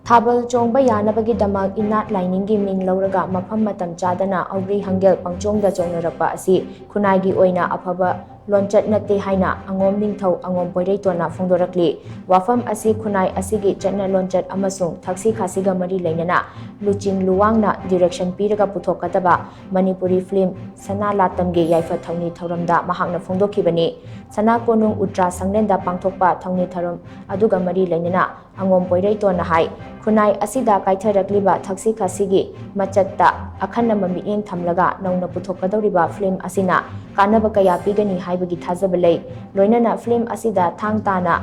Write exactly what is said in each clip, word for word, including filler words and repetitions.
ꯊꯥꯕꯜ ꯆꯣꯡꯕ ꯌꯥꯅꯕꯒꯤꯗꯃꯛ ꯏꯅꯥꯠ ꯂꯥꯏꯅꯤꯡꯒꯤ ꯃꯤꯡ ꯂꯧꯔꯒ ꯃꯐꯝ ꯃꯇꯝ ꯆꯥꯗꯅ ꯑꯧꯒ꯭ꯔꯤ ꯍꯪꯒꯦꯜ ꯄꯪꯆꯣꯡꯗ ꯆꯣꯡꯅꯔꯛꯄ ꯑꯁꯤ ꯈꯨꯟꯅꯥꯏꯒꯤ ꯑꯣꯏꯅ ꯑꯐꯕ ꯂꯣꯟꯆꯠ ꯅꯠꯇꯦ ꯍꯥꯏꯅ ꯑꯉꯣꯝ ꯅꯤꯡꯊꯧ ꯑꯉꯣꯝ ꯄꯣꯏꯔꯩꯇꯣꯟꯅ ꯐꯣꯡꯗꯣꯔꯛꯂꯤ꯫ ꯋꯥꯐꯝ ꯑꯁꯤ ꯈꯨꯟꯅꯥꯏ ꯑꯁꯤꯒꯤ ꯆꯠꯅ ꯂꯣꯟꯆꯠ ꯑꯃꯁꯨꯡ ꯊꯛꯁꯤ ꯈꯥꯁꯤꯒ ꯃꯔꯤ ꯂꯩꯅꯅ ꯂꯨꯆꯤꯡ ꯂꯨꯋꯥꯡꯅ direction ꯄꯤꯔꯒ ꯄꯨꯊꯣꯛꯀꯗꯕ ꯃꯅꯤꯄꯨꯔꯤ film ꯁꯅꯥ ꯂꯥꯇꯝꯒꯤ ꯌꯥꯏꯐ ꯊꯧꯅꯤ ꯊꯧꯔꯝꯗ ꯃꯍꯥꯛꯅ ꯐꯣꯡꯗꯣꯛꯈꯤꯕꯅꯤ꯫ ꯁꯅꯥ ꯀꯣꯅꯨꯡ ꯎꯇ꯭ꯔꯥ ꯁꯪꯂꯦꯟꯗ ꯄꯥꯡꯊꯣꯛꯄ ꯊꯧꯅꯤ ꯊꯧꯔꯝ ꯑꯗꯨꯒ ꯃꯔꯤ ꯂꯩꯅꯅ ꯑꯉꯣꯝ ꯄꯣꯏꯔꯩꯇꯣꯟꯅ ꯍꯥꯏ, ꯈꯨꯟꯅꯥꯏ ꯑꯁꯤꯗ ꯀꯥꯏꯊꯔꯛꯂꯤꯕ ꯊꯛꯁꯤ ꯈꯥꯁꯤꯒꯤ ꯃꯆꯠꯇ ꯑꯈꯟꯅꯕ ꯃꯤꯠꯌꯦꯡ ꯊꯝꯂꯒ ꯅꯧꯅ ꯄꯨꯊꯣꯛꯀꯗꯧꯔꯤꯕ film ꯑꯁꯤꯅ ꯀꯥꯟꯅꯕ ꯀꯌꯥ ꯄꯤꯒꯅꯤ ꯍꯥꯏꯕꯒꯤ ꯊꯥꯖꯕ ꯂꯩ꯫ ꯂꯣꯏꯅꯅ film ꯑꯁꯤꯗ ꯊꯥꯡ ꯇꯥꯅ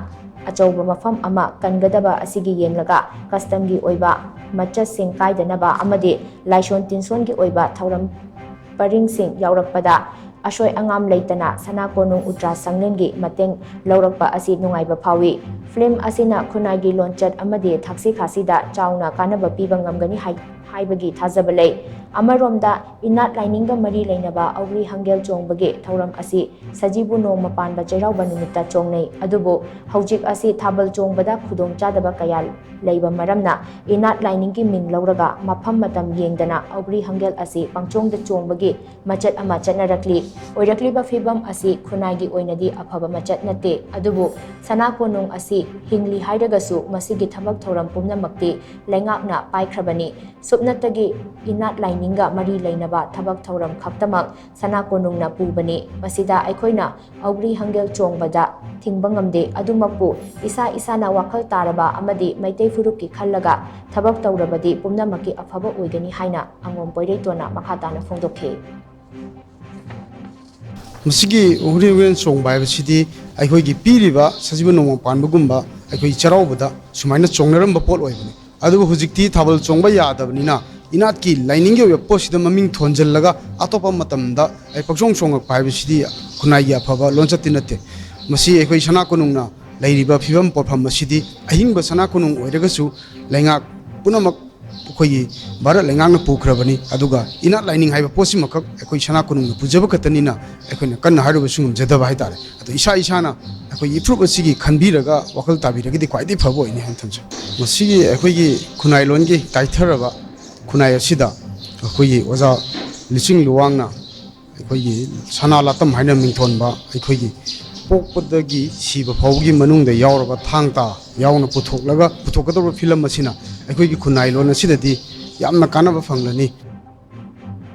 ꯑꯆꯧꯕ ꯃꯐꯝ ꯑꯃ ꯀꯟꯒꯗꯕ ꯑꯁꯤꯒꯤ ꯌꯦꯡꯂꯒ customꯒꯤ ꯑꯣꯏꯕ ꯃꯆꯠꯁꯤꯡ ꯀꯥꯏꯗꯅꯕ ꯑꯃꯗꯤ ꯂꯥꯏꯁꯣꯟ ꯇꯤꯟꯁꯣꯟꯒꯤ ꯑꯣꯏꯕ ꯊꯧꯔꯝ ꯄꯔꯤꯡꯁꯤꯡ ꯌꯥꯎꯔꯛꯄꯗ ꯑꯁꯣꯏ ꯑꯉꯥꯝ ꯂꯩꯇꯅ ꯁꯅꯥ ꯀꯣꯅꯨꯡ ꯎꯇ꯭ꯔꯥ ꯁꯪꯂꯦꯟꯒꯤ ꯃꯇꯦꯡ ꯂꯧꯔꯛꯄ ꯑꯁꯤ ꯅꯨꯡꯉꯥꯏꯕ ꯐꯥꯎꯏ꯫ Film ꯑꯁꯤꯅ ꯈꯨꯟꯅꯥꯏꯒꯤ ꯂꯣꯟꯆꯠ ꯑꯃꯗꯤ ꯊꯛꯁꯤ ꯈꯥꯁꯤꯗ ꯆꯥꯎꯅ ꯀꯥꯟꯅꯕ ꯄꯤꯕ ꯉꯝꯒꯅꯤ ꯍꯥꯏ-, ꯍꯥꯏꯕꯒꯤ ꯊꯥꯖꯕ ꯂꯩ꯫ ꯑꯃꯔꯣꯝꯗ ꯏꯅꯥꯠ ꯂꯥꯏꯅꯤꯡꯒ ꯃꯔꯤ ꯂꯩꯅꯕ ꯑꯧꯒ꯭ꯔꯤ ꯍꯪꯒꯦꯜ ꯆꯣꯡꯕꯒꯤ ꯊꯧꯔꯝ ꯑꯁꯤ ꯁꯖꯤꯕꯨ ꯅꯣꯡꯃ ꯄꯥꯟꯕ ꯆꯩꯔꯥꯎꯕ ꯅꯨꯃꯤꯠꯇ ꯆꯣꯡꯅꯩ꯫ ꯑꯗꯨꯕꯨ ꯍꯧꯖꯤꯛ ꯑꯁꯤ ꯊꯥꯕꯜ ꯆꯣꯡꯕꯗ ꯈꯨꯗꯣꯡꯆꯥꯗꯕ ꯀꯌꯥ ꯂꯩꯕ ꯃꯔꯝꯅ ꯏꯅꯥꯠ ꯂꯥꯏꯅꯤꯡꯒꯤ ꯃꯤꯡ ꯂꯧꯔꯒ ꯃꯐꯝ ꯃꯇꯝ ꯌꯦꯡꯗꯅ ꯑꯧꯒ꯭ꯔꯤ ꯍꯪꯒꯦꯜ ꯑꯁꯤ ꯄꯪꯆꯣꯡꯗ ꯆꯣꯡꯕꯒꯤ ꯃꯆꯠ ꯑꯃ ꯆꯠꯅꯔꯛꯂꯤ꯫ ꯑꯣꯏꯔꯛꯂꯤꯕ ꯐꯤꯕꯝ ꯑꯁꯤ ꯈꯨꯟꯅꯥꯏꯒꯤ ꯑꯣꯏꯅꯗꯤ ꯑꯐꯕ ꯃꯆꯠ ꯅꯠꯇꯦ꯫ ꯑꯗꯨꯕꯨ ꯁꯅꯥ ꯀꯣꯅꯨꯡ ꯑꯁꯤ ꯍꯤꯡꯂꯤ ꯍꯥꯏꯔꯒꯁꯨ ꯃꯁꯤꯒꯤ ꯊꯕꯛ ꯊꯧꯔꯝ ꯄꯨꯝꯅꯃꯛꯇꯤ ꯂꯩꯉꯥꯛꯅ ꯄꯥꯏꯈ꯭ꯔꯕꯅꯤ꯫ ꯁꯨꯞꯅꯇꯒꯤ ꯏꯅꯥꯠ ꯂꯥꯏꯅꯤꯡꯒ ꯃꯔꯤ ꯂꯩꯅꯕ ꯊꯕꯛ ꯊꯧꯔꯝ ꯈꯛꯇꯃꯛ ꯁꯅꯥ ꯀꯣꯅꯨꯡꯅ ꯄꯨꯕꯅꯤ꯫ ꯃꯁꯤꯗ ꯑꯩꯈꯣꯏꯅ ꯑꯧꯒ꯭ꯔꯤ ꯍꯪꯒꯦꯜ ꯆꯣꯡꯕꯗ ꯊꯤꯡꯕ ꯉꯝꯗꯦ꯫ ꯑꯗꯨꯃꯛꯄꯨ ꯏꯁꯥ ꯏꯁꯥꯅ ꯋꯥꯈꯜ ꯇꯥꯔꯕ ꯑꯃꯗꯤ ꯃꯩꯇꯩ ꯐꯨꯔꯨꯞꯀꯤ ꯈꯜꯂꯒ ꯊꯕꯛ ꯇꯧꯔꯕꯗꯤ ꯄꯨꯝꯅꯃꯛꯀꯤ ꯑꯐꯕ ꯑꯣꯏꯒꯅꯤ ꯍꯥꯏꯅ ꯑꯉꯣꯝ ꯄꯣꯏꯔꯩꯇꯣꯟꯅ ꯃꯈꯥ ꯇꯥꯅ ꯐꯣꯡꯗꯣꯛꯈꯤ꯫ ꯃꯁꯤꯒꯤ ꯑꯧꯒ꯭ꯔꯤ ꯍꯪꯒꯦꯜ ꯆꯣꯡꯕ ꯍꯥꯏꯕꯁꯤꯗꯤ ꯑꯩꯈꯣꯏꯒꯤ ꯄꯤꯔꯤꯕ ꯁꯖꯤꯕꯨ ꯅꯣꯡꯃ ꯄꯥꯟꯕꯒꯨꯝꯕ ꯑꯩꯈꯣꯏ ꯆꯩꯔꯥꯎꯕꯗ ꯁꯨꯃꯥꯏꯅ ꯆꯣꯡꯅꯔꯝꯕ ꯄꯣꯠ ꯑꯣꯏꯕꯅꯤ꯫ ꯑꯗꯨꯕꯨ ꯍꯧꯖꯤꯛꯇꯤ ꯊꯥꯕꯜ ꯆꯣꯡꯕ ꯌꯥꯗꯕꯅꯤꯅ ꯏꯅꯥꯠꯀꯤ ꯂꯥꯏꯅꯤꯡꯒꯤ ꯑꯣꯏꯕ ꯄꯣꯠꯁꯤꯗ ꯃꯃꯤꯡ ꯊꯣꯟꯖꯤꯜꯂꯒ ꯑꯇꯣꯞꯄ ꯃꯇꯝꯗ ꯑꯩ ꯄꯪꯆꯣꯡ ꯆꯣꯡꯉꯛꯄ ꯍꯥꯏꯕꯁꯤꯗꯤ ꯈꯨꯟꯅꯥꯏꯒꯤ ꯑꯐꯕ ꯂꯣꯟꯆꯠꯇꯤ ꯅꯠꯇꯦ꯫ ꯃꯁꯤ ꯑꯩꯈꯣꯏ ꯁꯅꯥ ꯀꯣꯅꯨꯡꯅ ꯂꯩꯔꯤꯕ ꯐꯤꯕꯝ ꯄꯣꯠꯐꯝ ꯑꯁꯤꯗꯤ ꯑꯍꯤꯡꯕ ꯁꯅꯥ ꯀꯣꯅꯨꯡ ꯑꯣꯏꯔꯒꯁꯨ ꯂꯩꯉꯥꯛ ꯄꯨꯝꯅꯃꯛ ꯑꯩꯈꯣꯏꯒꯤ ꯚꯥꯔꯠ ꯂꯩꯉꯥꯛꯅ ꯄꯨꯈ꯭ꯔꯕꯅꯤ꯫ ꯑꯗꯨꯒ ꯏꯅꯥꯠ ꯂꯥꯏꯅꯤꯡ ꯍꯥꯏꯕ ꯄꯣꯠꯁꯤꯃꯈꯛ ꯑꯩꯈꯣꯏ ꯁꯅꯥ ꯀꯣꯅꯨꯡꯅ ꯄꯨꯖꯕ ꯈꯛꯇꯅꯤꯅ ꯑꯩꯈꯣꯏꯅ ꯀꯟꯅ ꯍꯥꯏꯔꯨꯕꯁꯨ ꯉꯝꯖꯗꯕ ꯍꯥꯏꯇꯥꯔꯦ꯫ ꯑꯗꯣ ꯏꯁꯥ ꯏꯁꯥꯅ ꯑꯩꯈꯣꯏꯒꯤ ꯏꯐꯨꯔꯨꯞ ꯑꯁꯤꯒꯤ ꯈꯟꯕꯤꯔꯒ ꯋꯥꯈꯜ ꯇꯥꯕꯤꯔꯒꯗꯤ ꯈ꯭ꯋꯥꯏꯗꯒꯤ ꯐꯕ ꯑꯣꯏꯅꯤ ꯍꯥꯏꯅ ꯊꯝꯖꯩ꯫ ꯃꯁꯤꯒꯤ ꯑꯩꯈꯣꯏꯒꯤ ꯈꯨꯟꯅꯥꯏꯂꯣꯟꯒꯤ ꯀꯥꯏꯊꯔꯕ ꯈꯨꯟꯅꯥꯏ ꯑꯁꯤꯗ ꯑꯩꯈꯣꯏꯒꯤ ꯑꯣꯖꯥ ꯂꯤꯆꯤꯡ ꯂꯨꯋꯥꯡꯅ ꯑꯩꯈꯣꯏꯒꯤ ꯁꯅꯥ ꯂꯥꯇꯝ ꯍꯥꯏꯅ ꯃꯤꯡꯊꯣꯟꯕ ꯑꯩꯈꯣꯏꯒꯤ ꯄꯣꯛꯄꯗꯒꯤ ꯁꯤꯕ ꯐꯥꯎꯕꯒꯤ ꯃꯅꯨꯡꯗ ꯌꯥꯎꯔꯕ ꯊꯥꯡ ꯇꯥ ꯌꯥꯎꯅ ꯄꯨꯊꯣꯛꯂꯒ ꯄꯨꯊꯣꯛꯀꯗꯧꯔꯤꯕ ꯐꯤꯂꯝ ꯑꯁꯤꯅ ꯑꯩꯈꯣꯏꯒꯤ ꯈꯨꯟꯅꯥꯏ ꯂꯣꯟ ꯑꯁꯤꯗꯗꯤ ꯌꯥꯝꯅ ꯀꯥꯟꯅꯕ ꯐꯪꯂꯅꯤ꯫